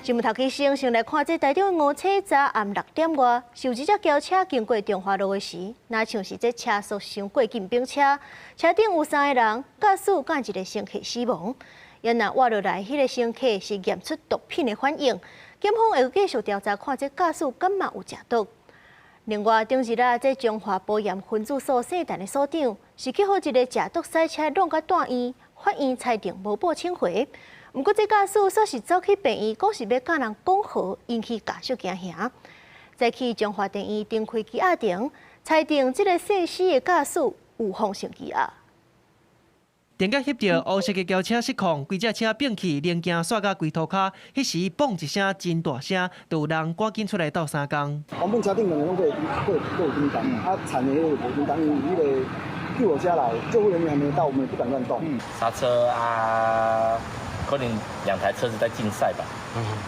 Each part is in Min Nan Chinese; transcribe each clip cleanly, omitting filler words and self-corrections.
新聞頭起先，先來看這台中五車早暗6點外，是有一隻轎車經過中華路的時，若像是這車速傷過緊逼車，車頂有三个人，駕駛佮一个乘客死亡。原來倚落來，彼个乘客是驗出毒品的反應，檢方會繼續調查，看這駕駛敢嘛有食毒。另外，頂日啊，這彰化埔鹽分駐所姓陳的所長是去予一个食毒賽車弄甲住院，法院裁定無報請回。毋過，這駕駛煞是走去病院，講是欲佮人講和，引起家屬驚嚇。再去彰化地院重開羈押庭，裁定這个姓施的駕駛預防性羈押。電甲翕著烏色的轎車失控，規隻車變去零件煞甲規塗跤，彼時嘣一聲真大聲，就有人趕緊出來鬥相共。原本車頂兩个攏閣有叮當，啊，殘的彼个無叮當，因為彼个救護車來，救護人員還沒到，我們也不敢亂動。剎車啊，可能兩台車子在競賽吧。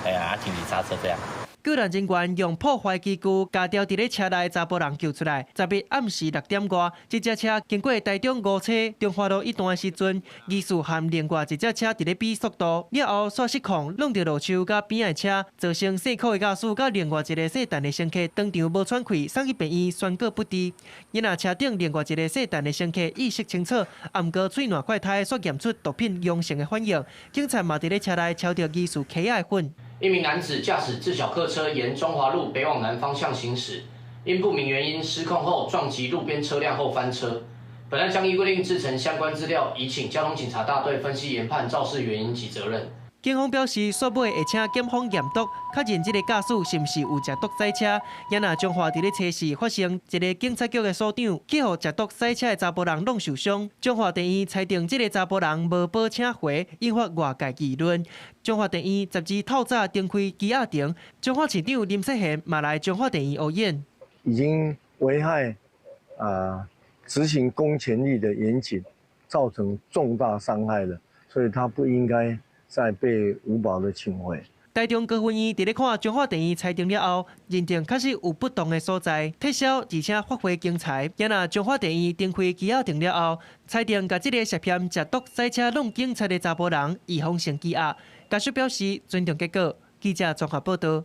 哎呀，緊急剎車這樣。救援人員用破壞機具，共牢佇咧車內查埔人救出來。10日暗時6點外，這隻車經過台中五車中華路一段的時陣，疑似和另外一隻車佇咧比速度，了後煞失控，挵著路樹佮邊仔的車，造成姓柯的駕駛佮另外一个姓陳的乘客當場無喘氣，送去病院宣告不治。因若車頂另外一个姓陳的乘客意識清楚，毋過喙瀾塊苔煞驗出毒品陽性的反應，警察嘛佇咧車內抄著疑似 K 仔的粉。一名男子駕駛自小客車沿中華路北往南方向行駛，因不明原因失控後撞擊路邊車輛後翻車。本案將依規定製成相關資料，移請交通警察大隊分析研判肇事原因及責任。警方表示，煞尾會請檢方驗毒，確認這个駕駛是毋是有食毒賽車。也若彰化佇咧車時發生一个警察局的所長去予食毒賽車的查埔人弄受傷，彰化地院裁定這个查埔人無保請回，引發外界議論。彰化地院12透早重開羈押庭，彰化市長林世賢嘛來彰化地院烏演。已經危害啊執行公權力的嚴謹，造成重大傷害了，所以他不應該再被無保的請回。台中高分院佇咧看彰化地院裁定了後，認定確實有不當的所在，撤銷而且發回重裁。也若彰化地院重開羈押庭了後，裁定共這个涉嫌食毒賽車挵警察的查埔人預防性羈押。家屬表示尊重結果。記者綜合報道。